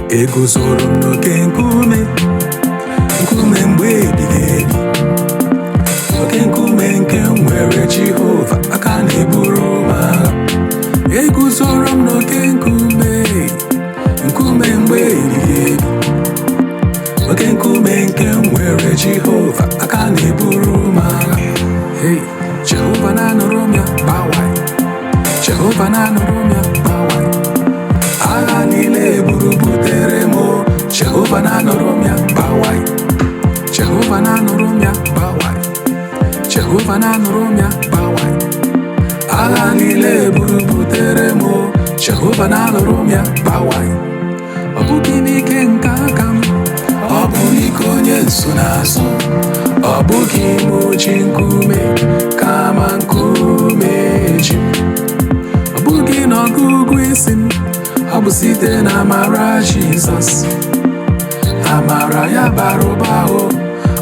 Eguzoro m n'oke nkume, nkume mgbe ebighị ebi, oke nkume nke m nwere Jehova, aka na-eburu m agha. Eguzoro m n'oke nkume, nkume mgbe ebighị ebi, oke nkume nke m nwere Jehova, aka na-eburu m agha. Hey, Jehova na-anụrụ m ya, gbawai. Jehova na-anụrụ m ya, gbawai. Agha niile buru butere m o. Jehova na-anụrụ m ya, gbawai. Jehova na-anụrụ m ya, gbawai. Jehova na-anụrụ m ya, gbawai. Agha niile buru butere m o. Jehova na-anụrụ m ya, gbawai. Ọ bụghị n'ike nke aka m, ọ bụ n'ike onye nsonaazụ. Ọ bụghị m ji nkume, kama nkume ji m. Ọ bụghị n'ọgụgụ isi m, ọ bụ site na amara Jizọs. Amara ya bara ụba o,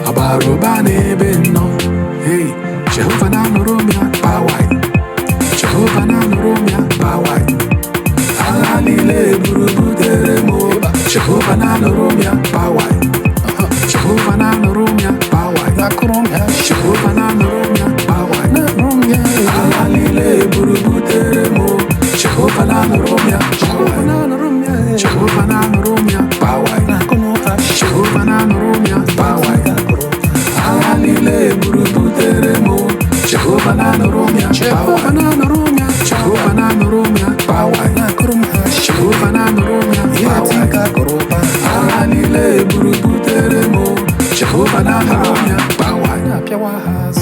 ọ bara ụba n'ebe m nọ. Hey, Jehova na-anụrụ m ya, gbawai. Jehova na-anụrụ m ya, gbawai. Agha niile buru butere m o. Jehova na-anụrụ m ya, gbawai. Jehova na-anụrụ m ya, gbawai. Na-akụrụ m ya. Jehova na-anụrụ m ya, gbawai. Na-anụrụ m ya. Agha niile buru butere m o. Jehova na-anụrụ m ya, Jehova gbawai. na-anụrụ m ya. Jehova na-anụrụ m ya, gbawai. Na-akụrụ ha. Jehova na-anụrụ m ya, gbawai. Agha niile buru butere m o. Jehova na-anụrụ m ya, Jehova gbawai. na-anụrụ m ya. Jehova na-anụrụ m ya, gbawai. Na-akụrụ m ha. Jehova na-anụrụ m ya, Ihe gbawai. tinka akụrụ ụba. Agha niile buru butere m o. Jehova na-anụrụ m ya, gbawai. Na-apịawa ha azụ.